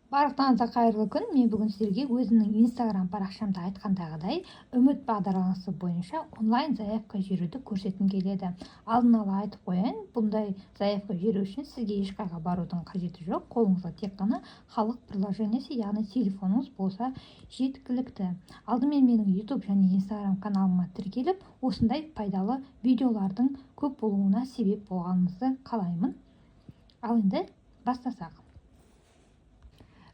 Барлықтарыңызға қайырлы күн! Мен бүгін сіздерге өзімнің Инстаграм парақшамда айтқандағыдай, Үміт бағдарламасы бойынша онлайн заявка жіберуді көрсеткім келеді. Алдын ала айтып қояйын, бұндай заявка жіберу үшін сізге ешқайға барудың қажеті жоқ. Қолыңызда тек қана Халық приложениесі, яғни телефоныңыз болса, жеткілікті. Алдымен менің YouTube және Инстаграм каналыма тіркеліп, осындай пайдалы видеолардың көп болуына себеп болғаныңызды қалаймын. Ал енді бастасақ.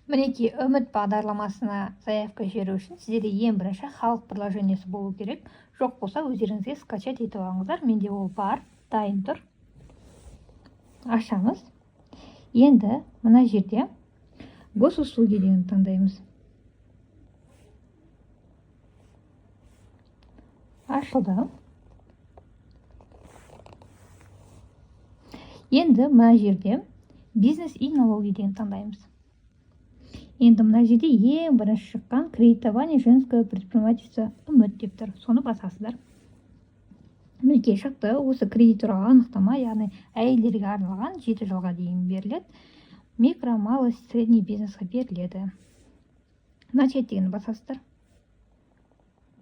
Мінекей, Үміт бағдарламасына заявка жіберу үшін сіздерде ең бірінші Халық приложениесі болу керек. Жоқ болса, өздеріңізге скачать етіп алыңыздар. Менде ол бар, дайын тұр. Ашамыз. Енді мына жерде «Госуслуги» дегенді таңдаймыз. Ашылды. Енді мына жерде «Бизнес и налоги» деген таңдаймыз. Енді мына жерде ең бірінші шыққан «Кредитование женского предпринимательства Үміт» деп тұр, соны басасыздар. Мінекей, шықты. Осы кредит туралы анықтама, яғни әйелдерге арналған, 7 жылға дейін беріледі, микро, малый, средний бизнеске беріледі. «Начать» дегенді басасыздар.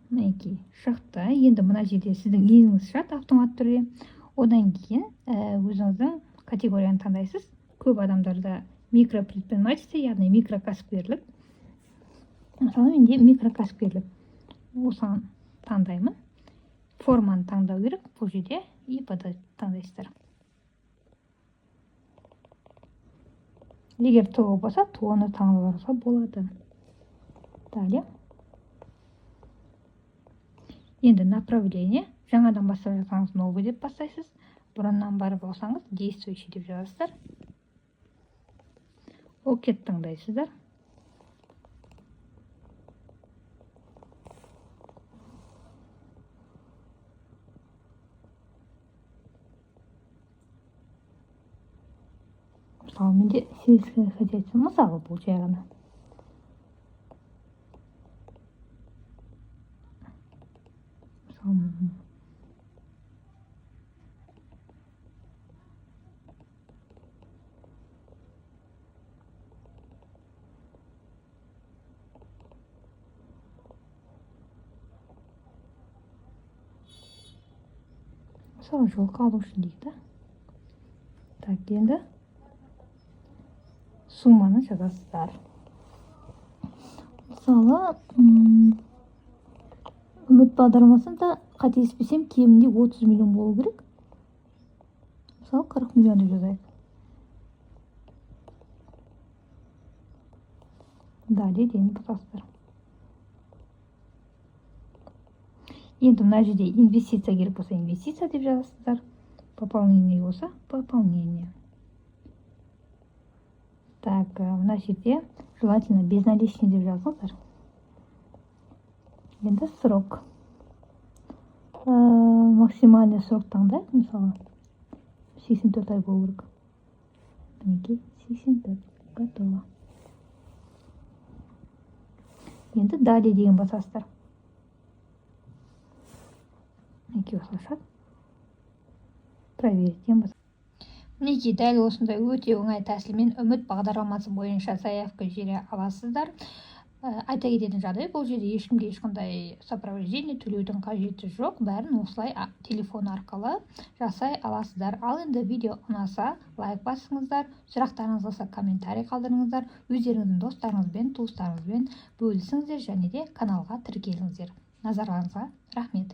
Мінекей, шықты. Енді мына жерде сіздің ИИНіңіз шығады автоматты түрде. Одан кейін өзіңіздің категорияны таңдайсыз. Көп адамдарда микропредпринимательство, яғни микрокәсіпкерлік. Мысалы, менде микрокәсіпкерлік, осыған таңдаймын. Форманы таңдау керек. Бұл жерде ИП таңдайсыздар. Егер ТОО болса, ТОО ны таңдауға болады. Далее. Енді направление. Жаңадан бастап жатсаңыз, «новый» деп бастайсыз. Бұрыннан бар болсаңыз, «действующий» деп жазасыздар. «Окей» таңдайсыздар. Мысалы, менде сельское хозяйство, мысалы, бұл жай ғана. Мысалы, жылқы алу үшін дейік та. Так, енді сумманы жазасыздар. Мысалы, Үміт бағдарламасында, қателеспесем, кемінде 30 миллион болу керек. Мысалы, 40 миллион деп жазайық. «Далее» деген басасыздар. Енді мына жерде инвестиция керек болса, «инвестиция» деп жазасыздар, пополнение болса, «пополнение». Так, мына жерде желательно «безналичный» деп жазыңыздар. Енді срок, максимальный срок таңдайық. Мысалы, 84 ай болу керек. Мінекей, 84. Готово. Енді «Далее» деген басасыздар. Мінекей, осылай шығады. «Проверить» деген. Мінекей, дәл осындай өте оңай тәсілмен Үміт бағдарламасы бойынша заявка жібере аласыздар. Айта кететін жағдай, бұл жерде ешкімге ешқандай сопровождение төлеудің қажеті жоқ. Бәрін осылай телефон арқылы жасай аласыздар. Ал енді видео ұнаса, лайк басыңыздар, сұрақтарыңыз болса, комментарий қалдырыңыздар, өздеріңіздің достарыңызбен, туыстарыңызбен бөлісіңіздер және де каналға тіркеліңіздер. Назарларыңызға рахмет!